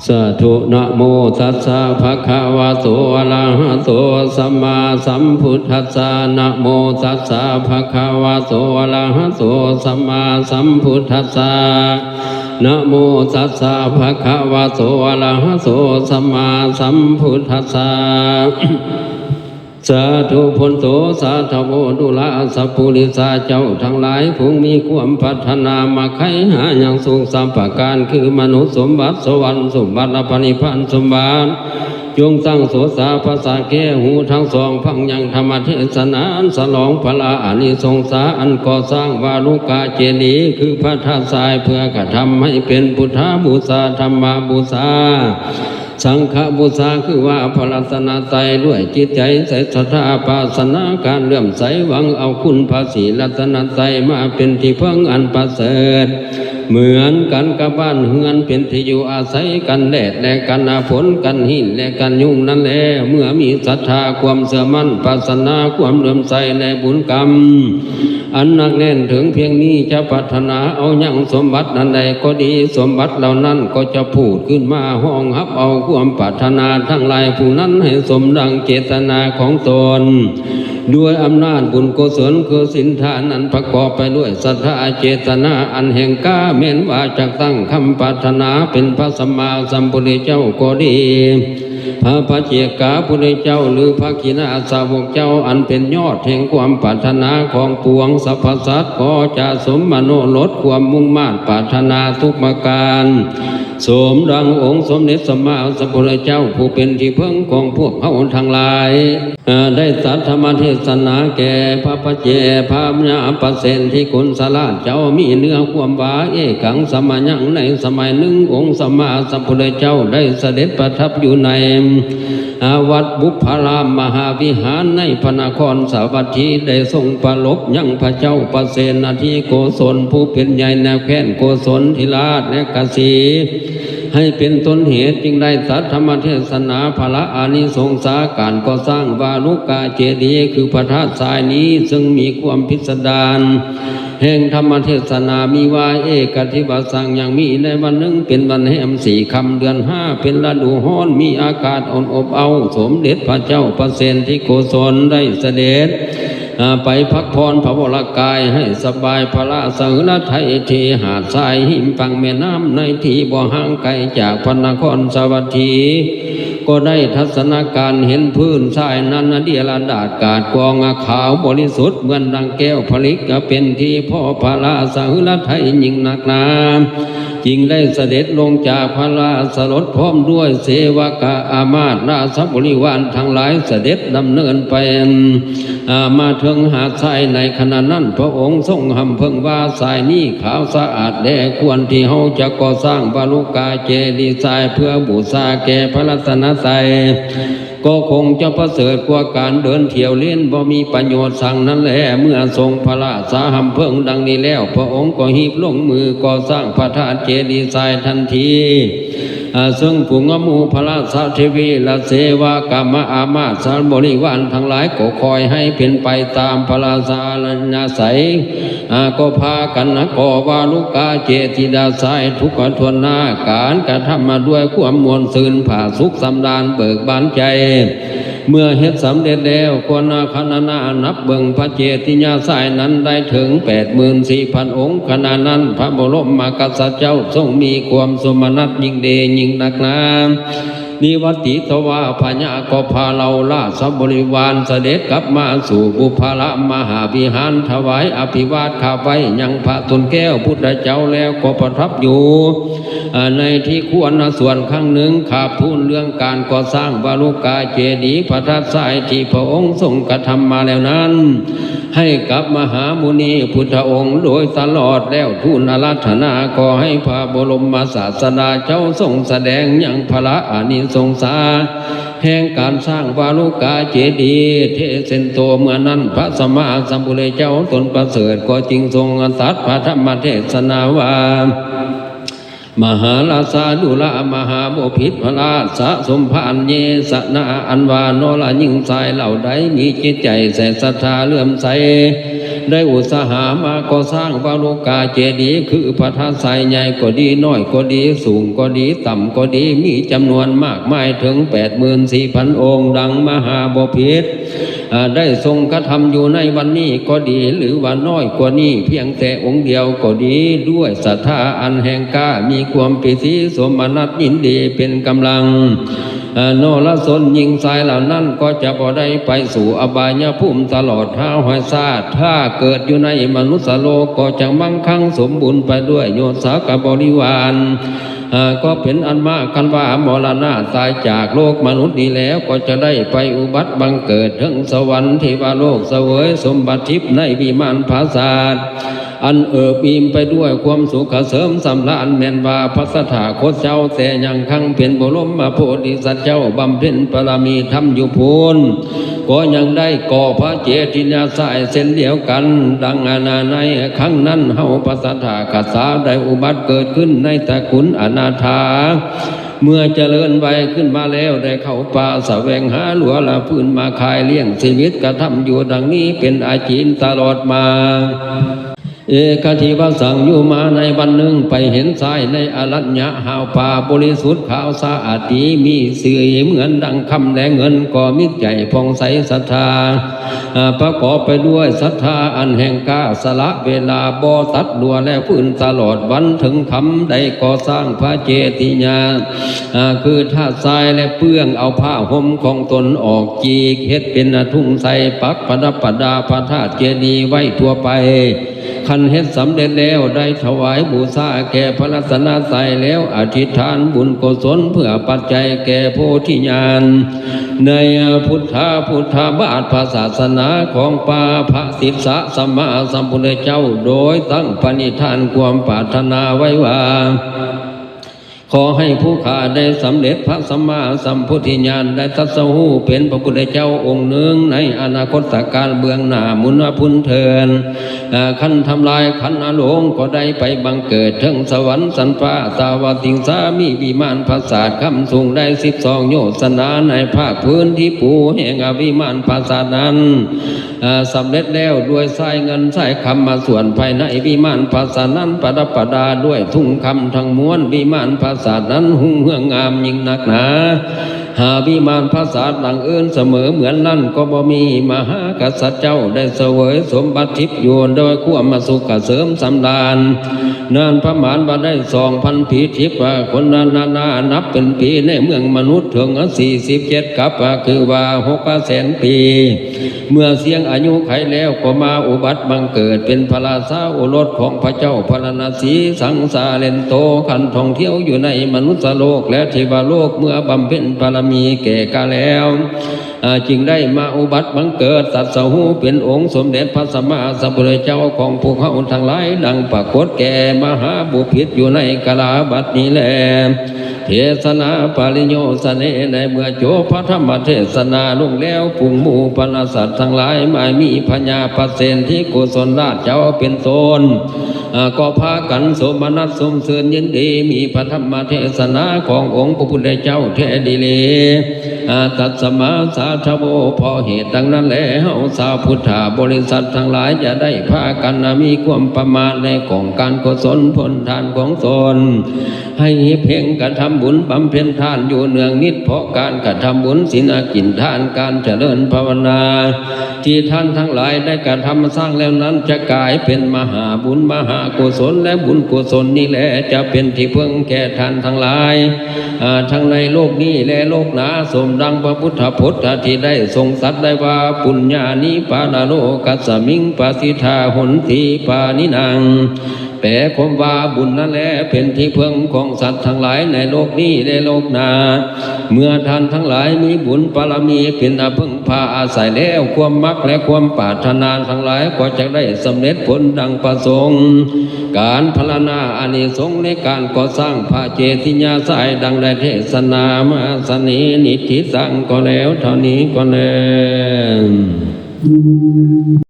ສາທຸ ນະໂມຕັດສະ ພະຄະວະໂຕ ອະລະຫະໂຕ ສຳມາສຳພຸດທັດສະ ນະໂມຕັດສະ ພະຄະວະໂຕ ອະລະຫະໂຕ ສຳມາສຳພຸດທັດສະ ນະໂມຕັດສະ ພະຄະວະໂຕ ອະລະຫະໂຕ ສຳມາສຳພຸດທັດສະ ສາທຸ ໂພນໂຕ ສາທະໂວ ດຸລາສະປຸລິສາເຈົ້າທັງຫຼາຍ ຜູ້ມີຄວາມປາດຖະໜາ ມັກໃຄຫາຍັງສຸກສາມປະການ ຄືມະນຸດສົມບັດ ສະຫວັນສົມບັດ ແລະ ພະນິບພານສົມບັດ ຈົ່ງຕັ້ງໂສດຕາປະສາດແກ້ຫູທັງສອງ ຟັງຍັງທຳມະເທດສະໜາ ສະຫຼອງພະລາອານິສົງສາ ອັນກໍ່ສ້າງວາລຸກາເຈດີ ຄືພະທາດຊາຍ ເພື່ອກະທຳໃຫ້ເປັນພຸດທະບູຊາ ທຳມະບູຊາ ສັງຄະບູຊາ ຄືວ່າພະລັດຕະນະໄຕ ດ້ວຍຈິດໃຈໃສສັດທາ ປາສນາການເຫຼື້ອມໃສ ຫວັງເອົາຄຸນພະສີລັດຕະນະໄຕ ມາເປັນທີ່ເພິ່ງອັນປະເສີດ ເໝືອນກັນກັບບ້ານເຮືອນ ເປັນທີ່ຢູ່ອາໄສກັນແດດ ແລະ ກັນອາຝົນ ກັນຮີດ ແລະ ກັນຍຸງນັ້ນແລ. ເມື່ອມີສັດທາຄວາມເຊື່ອໝັ້ນ ປາສນາຄວາມເຫຼື້ອມໃສ ແລະ ບຸນກຳ ອັນໜັກແໜ້ນເຖິງພຽງນີ້ ຈະປາດຖະໜາເອົາຫຍັງສົມບັດອັນໃດກໍດີ ສົມບັດເຫຼົ່ານັ້ນກໍຈະຜູດຂຶ້ນມາຮອງຮັບເອົາຄວາມປາດຖະໜາທັງຫຼາຍຜູ້ນັ້ນ ໃຫ້ສົມດັ່ງເຈດຕະນາຂອງຕົນ ດ້ວຍອຳນາດບຸນກຸສົນ ຄືສິນທານ ອັນປະກອບໄປດ້ວຍສັດທາເຈດຕະນາອັນແຮງກ້າ ແມ່ນວ່າຈັກຕັ້ງຄຳປາດຖະໜາເປັນພະສຳມາສຳພຸດທະເຈົ້າກໍດີ. ພະປັດເຈກາພຸດທະເຈົ້າ ຫຼື ພະຄີນາສາວົກເຈົ້າ ອັນເປັນຍອດແຫ່ງຄວາມປາດຖະໜາຂອງປວງສັບພະສັດ ກໍຈະສົມມະໂນລົດຄວາມມຸ່ງມາດປາດຖະໜາທຸກປະການ ສົມດັ່ງອົງສົມເດັດສຳມາສຳພຸດທະເຈົ້າ ຜູ້ເປັນທີ່ເພິ່ງຂອງພວກເຮົາທັງຫຼາຍ ໄດ້ຕັດທຳມະເທດສະໜາແກ່ພະປັດເຈກ ພະຍາປະເສນທິກຸນສະລາດເຈົ້າ ມີເນື້ອຄວາມວ່າ ເອກັງສະມະຍັງ ໃນສະໄໝໜຶ່ງ ອົງສຳມາສຳພຸດທະເຈົ້າໄດ້ສະເດັດປະທັບຢູ່ໃນ ອາ ວັດບຸບພະລາມມະຫາວິຫານ ໃນພະນະຄອນສາວັດຖີ ໄດ້ຊົງປະລົບຍັງພະເຈົ້າປະເສນນະທິໂກສົນ ຜູ້ເປັນໃຫຍ່ໃນແຄວ້ນໂກສົນທິລາດ ແລະ ກະສີ ໃຫ້ເປັນຕົ້ນເຫດ ຈຶ່ງໄດ້ຕັດທຳມະເທດສະໜາພະລະອານິສົງສາການກໍ່ສ້າງວາລຸກາເຈດີ ຄືພະທາດຊາຍນີ້ ເຊິ່ງມີຄວາມພິດສະດານ ແຫ່ງທຳມະເທດສະໜາມີວ່າ ເອກະທິວະສັງ ຍັງມີໃນວັນໜຶ່ງເປັນວັນແຮມສີ່ຄ່ຳເດືອນຫ້າ ເປັນລະດູຮ້ອນ ມີອາກາດອົນອົບເອົ້າ ສົມເດັດພະເຈົ້າປະເສນທິໂກສົນໄດ້ສະເດັດ ອາ ໄປພັກຜ່ອນພະວົລະກາຍໃຫ້ສະບາຍ ພະລາສະຫຶລະໄທທີ່ຫາດຊາຍ ຮິມຝັ່ງແມ່ນ້ຳ ໃນທີ່ບໍ່ຫ່າງໄກຈາກພະນະຄອນສາວັດຖີ ກໍໄດ້ທັດສະນະການເຫັນພື້ນຊາຍນັ້ນເດຍລະດາດກາດກອງ ອາ ຂາວບໍລິສຸດເໝືອນດັ່ງແກ້ວຜະລິດ ກໍເປັນທີ່ພໍພະລາສະຫຶລະໄທຍິ່ງນັກໜາ ຈຶ່ງໄດ້ສະເດັດລົງຈາກພະລາຊະລົດ ພ້ອມດ້ວຍເສວະກະອາມາດລາຊະບໍລິວານທັງຫຼາຍ ສະເດັດດຳເນີນໄປ ອາ ມາເຖິງຫາດຊາຍໃນຂະນະນັ້ນ ພະອົງຊົງຮຳເພິ່ງວ່າຊາຍນີ້ຂາວສະອາດແລ ຄວນທີ່ເຮົາຈະກໍ່ສ້າງວາລຸກາເຈດີຊາຍເພື່ອບູຊາແກ່ພະລັດຕະນະໄຕ ກໍຄົງຈະປະເສີດກວ່າການເດີນທ່ຽວເລນ ບໍ່ມີປະໂຫຍດສັງນັ້ນແລ. ເມື່ອຊົງພະລາຊາຮຳເພິ່ງດັ່ງນີ້ແລ້ວ ພະອົງກໍຮີບລົງມືກໍ່ສ້າງພະທາດເຈດີຊາຍທັນທີ ອາ ເຊິ່ງຝູງອາໝູ່ພະລາຊາເທວີ ແລະ ເສວະກະມະອາມາດຊານບໍລິວານທັງຫຼາຍ ກໍຄອຍໃຫ້ເປັນໄປຕາມພະລາຊາອານາໄສ ອາ ກໍພາກັນນະກໍ່ວາລຸກາເຈດີຊາຍທຸກກະທວນໜ້າ ການກະທຳມາດ້ວຍຄວາມມ່ວນຊື່ນຜາສຸກສຳລານເບີກບານໃຈ. ເມື່ອເຮັດສຳເລັດແລ້ວ ຄວນນາຄະນະນານັບເບິ່ງພະເຈດີຊາຍນັ້ນໄດ້ເຖິງແປດໝື່ນສີ່ພັນອົງ. ຂະນະນັ້ນ ພະບໍລົມມະກະສັດເຈົ້າຊົງມີຄວາມສົມນະນັດຍິ່ງເດຍິ່ງນັກໜາ. ນິວັດຕິຕະວາພະຍາກໍພາເຫຼົ່າລາຊະບໍລິວານສະເດັດກັບມາສູ່ບຸບພະລາມະຫາວິຫານ ຖວາຍອະພິວາດຂາບໄຫວ້ຍັງພະຕົ້ນແກ້ວພຸດທະເຈົ້າ ແລ້ວກໍປະທັບຢູ່ ອາ ໃນທີ່ຄວນນະສ່ວນຄັ້ງໜຶ່ງ ຂາບທູນເລື່ອງການກໍ່ສ້າງວາລຸກາເຈດີພະທາດຊາຍທີ່ພະອົງຊົງກະທຳມາແລ້ວນັ້ນ ໃຫ້ກັບມະຫາມຸນີພຸດທະອົງໂດຍຕະຫຼອດ ແລ້ວທູນອາລາທະນາຂໍໃຫ້ພະບໍລົມມະສາສະດາເຈົ້າຊົງສະແດງຍັງພະລະອານິສົງສາ ແຫ່ງການສ້າງວາລຸກາເຈດີເທເສັນໂຕ. ເມື່ອນັ້ນ ພະສຳມາສຳພຸດທະເຈົ້າຕົນປະເສີດກໍຈຶ່ງຊົງຕັດພະທຳມະເທດສະນາວ່າ ມະຫາລາຊາດຸລະມະຫາບໍພິດພະລາຊະສົມພານເຍສະນາ ອັນວ່ານໍລະຍິງຊາຍເຫຼົ່າໃດມີຈິດໃຈແສສັດທາເຫຼື້ອມໃສ ໄດ້ອຸດສາຫະມາກໍ່ສ້າງວະໂລກາເຈດີ ຄືພະທາດຊາຍໃຫຍ່ກໍດີ ນ້ອຍກໍດີ ສູງກໍດີ ຕ່ຳກໍດີ ມີຈຳນວນມາກມາຍເຖິງແປດໝື່ນສີ່ພັນອົງ ດັ່ງມະຫາບໍພິດ ອາ ໄດ້ຊົງກະທຳຢູ່ໃນວັນນີ້ກໍດີ ຫຼືວ່ານ້ອຍກວ່ານີ້ພຽງແຕ່ອົງດຽວກໍດີ ດ້ວຍສັດທາອັນແຮງກ້າ ມີຄວາມປີຕິໂສມະນັດຍິນດີເປັນກຳລັງ ອາ ນໍລະຊົນຍິງຊາຍເຫຼົ່ານັ້ນກໍຈະບໍ່ໄດ້ໄປສູ່ອະບາຍະພູມຕະຫຼອດຫ້າຮ້ອຍຊາດ ຖ້າເກີດຢູ່ໃນມະນຸດສະໂລກກໍຈະມັ່ງຄັ່ງສົມບູນໄປດ້ວຍຍົດສັກກະບໍລິວານ ອາ ກໍເປັນອັນມາ ຄັນວ່າມໍລະນະຕາຍຈາກໂລກມະນຸດນີ້ແລ້ວ ກໍຈະໄດ້ໄປອຸບັດບັງເກີດເທິງສະຫວັນເທວະໂລກ ສະເຫວີຍສົມບັດທິບໃນວິມານຜາສາດ ອັນເອີບອີ່ມໄປດ້ວຍຄວາມສຸກກະເສີມສຳລານ ແມ່ນວ່າພະຕະຖາຄົດເຈົ້າແຕ່ຍັງຄັ້ງເປັນບໍລົມມະໂພທິສັດເຈົ້າ ບຳເພັນບາລະມີທຳຢູ່ພຸ້ນ ກໍຍັງໄດ້ກໍ່ພະເຈດີຍາຊາຍເຊັ່ນດຽວກັນ ດັ່ງອານາໃນຄັ້ງນັ້ນ ເຮົາພະຕະຖາຄະຕາໄດ້ອຸບັດເກີດຂຶ້ນໃນຕະກຸນອະນາຖາ ເມື່ອຈະເລີນໄວຂຶ້ນມາແລ້ວ ໄດ້ເຂົ້າປ່າສະແຫວງຫາລົວລະຟືນມາຂາຍລ້ຽງຊີວິດ ກະທຳຢູ່ດັ່ງນີ້ເປັນອາຈີນຕະຫຼອດມາ. ເອກະທິວະສັງ ຢູ່ມາໃນວັນໜຶ່ງ ໄປເຫັນຊາຍໃນອະລັນຍະຫາວປ່າບໍລິສຸດຂາວສະອາດດີ ມີສີເໝືອນດັ່ງຄຳແລະເງິນ ກໍມີໃຈຜ່ອງໃສສັດທາ ອາ ປະກອບໄປດ້ວຍສັດທາອັນແຮງກ້າ ສະຫຼະເວລາບໍ່ຕັດລົວແລະຟືນຕະຫຼອດວັນເຖິງຄ່ຳ ໄດ້ກໍ່ສ້າງພະເຈດີຍາ ອາ ຄືທາດຊາຍ ແລະເປື້ອງເອົາຜ້າຫົ່ມຂອງຕົນອອກ ຈີກເຮັດເປັນທຸງໃສ່ ປັກປະດັບປະດາພະທາດເຈດີໄວ້ທົ່ວໄປ. ຄັນເຮັດສຳເລັດແລ້ວ ໄດ້ຖວາຍບູຊາແກ່ພະລັດຕະນະໄຕແລ້ວ ອະທິຖານບຸນກຸສົນເພື່ອປັດໄຈແກ່ໂພທິຍານ ໃນພຸດທາພຸດທະບາດພະສາສະໜາຂອງປະພະສິດສະສຳມາສຳພຸດທະເຈົ້າ ໂດຍຕັ້ງປະນິທານຄວາມປາດຖະໜາໄວ້ວ່າ ຂໍໃຫ້ຜູ້ຂ້າໄດ້ສຳເລັດພະສຳມາສຳໂພທິຍານ ໄດ້ຕັດສະຮູ້ເປັນພະພຸດທະເຈົ້າອົງໜຶ່ງໃນອະນາຄົດຕະການເບື້ອງໜ້າພຸ້ນນະພຸ້ນເທີ້ນ. ອາ ຄັນທຳລາຍຂັນອະໂລງກໍໄດ້ໄປບັງເກີດເທິງສະຫວັນຊັ້ນຟ້າ ຕາວະຕິງສາມີວິມານປາສາດຄຳສູງໄດ້ສິບສອງໂຍຊະນາ ໃນພາກພື້ນທີ່ປູແຫ່ງອະວິມານປາສາດນັ້ນ ອາ ສຳເລັດແລ້ວດ້ວຍຊາຍເງິນຊາຍຄຳ ມາສ່ວນພາຍໃນວິມານປາສາດນັ້ນປະດັບປະດາດ້ວຍທຸງຄຳທັງມວນ ວິມານປາສາດນັ້ນຮຸ່ງເຮືອງງາມຍິ່ງນັກໜາ. ຫາວິມານປາສາດຫຼັງອື່ນສະເໝີເໝືອນນັ້ນກໍບໍ່ມີ ມະຫາກະສັດເຈົ້າໄດ້ສະເຫວີຍສົມບັດທິບຢູ່ໂດຍຄວາມມາສຸກກະເສີມສຳລານ ນານປະມານວ່າໄດ້ສອງພັນປີທິບ ວ່າຄົນນານານັບເປັນປີໃນເມືອງມະນຸດເຖິງສີ່ສິບເຈັດກັບ ຄືວ່າຫົກແສນປີ. ເມື່ອສ່ຽງອາຍຸໄຂແລ້ວກໍມາອຸບັດບັງເກີດເປັນພະລາຊາໂອລົດຂອງພະເຈົ້າພາລານະສີ ສັງສາເລນໂຕ ຄັນທ່ອງທ່ຽວຢູ່ໃນມະນຸດສະໂລກ ແລະ ເທວະໂລກ ເມື່ອບຳເພັນບາລະມີແກ່ກາແລ້ວ ອາ ຈຶ່ງໄດ້ມາອຸບັດບັງເກີດ ຕັດສະຮູ້ເປັນອົງສົມເດັດພະສຳມາສຳພຸດທະເຈົ້າຂອງພວກເຮົາທັງຫຼາຍ ດັ່ງປາກົດແກ່ມະຫາບຸພິດຢູ່ໃນກາລະບັດນີ້ແລ. ເທສະນາປະລິໂຍສະເນ ໃນເມື່ອຈົບພະທຳມະເທສະນາລົງແລ້ວ ຝູງໝູ່ບັນດາສັດທັງຫຼາຍ ມາມີພະຍາປັດເສນທິໂກສົນລາດເຈົ້າເປັນຕົ້ນ ອາ ກໍພາກັນໂສມະນັດຊົມຊື່ນຍິນດີ ມີພະທຳມະເທສະນາຂອງອົງພະພຸດທະເຈົ້າແທ້ດີຫຼີ. ອາ ຕັດສະມາສາທະໂວ ເພາະເຫດດັ່ງນັ້ນແລ ເຮົາຊາວພຸດທະບໍລິສັດທັງຫຼາຍ ຈະໄດ້ພາກັນ ອາ ມີຄວາມປະໝາດໃນກອງການກຸສົນຜົນທານຂອງຕົນ ໃຫ້ເຮັດເພງກະທຳບຸນບຳເພັນທານຢູ່ເນື່ອງນິດ ເພາະການກະທຳບຸນສິນອາກິນທານ ການຈະເລີນພາວະນາ ທີ່ທ່ານທັງຫຼາຍໄດ້ກະທຳສ້າງແລ້ວນັ້ນ ຈະກາຍເປັນມະຫາບຸນມະຫາກຸສົນ ແລະ ບຸນກຸສົນນີ້ແລ ຈະເປັນທີ່ເພິ່ງແກ່ທ່ານທັງຫຼາຍ ອາ ທັງໃນໂລກນີ້ ແລະ ໂລກໜ້າ ສົມດັ່ງພະພຸດທະພົດທີ່ໄດ້ຊົງຕັດໄດ້ວ່າ ປຸນຍານິປານະໂລກັດສະມິງປະສິດທາຫົນຕິປານິນັງ. ແປຄວາມວ່າ ບຸນນັ້ນແລເປັນທີ່ເພິ່ງຂອງສັດທັງຫຼາຍໃນໂລກນີ້ ແລະ ໂລກໜ້າ. ເມື່ອທ່ານທັງຫຼາຍມີບຸນບາລະມີເປັນອາເພິ່ງພາອາໄສແລ້ວ ຄວາມມັກ ແລະ ຄວາມປາດຖະໜາທັງຫຼາຍກໍຈະໄດ້ສຳເລັດຜົນດັ່ງປະສົງ. ການພັນລະນາອານິສົງໃນການກໍ່ສ້າງພະເຈດີຍາຊາຍ ດັ່ງໄດ້ເທສະນາມາສະເນ ນິທິຕັງ ກໍແລ້ວເທົ່ານີ້ກ່ອນເດີ.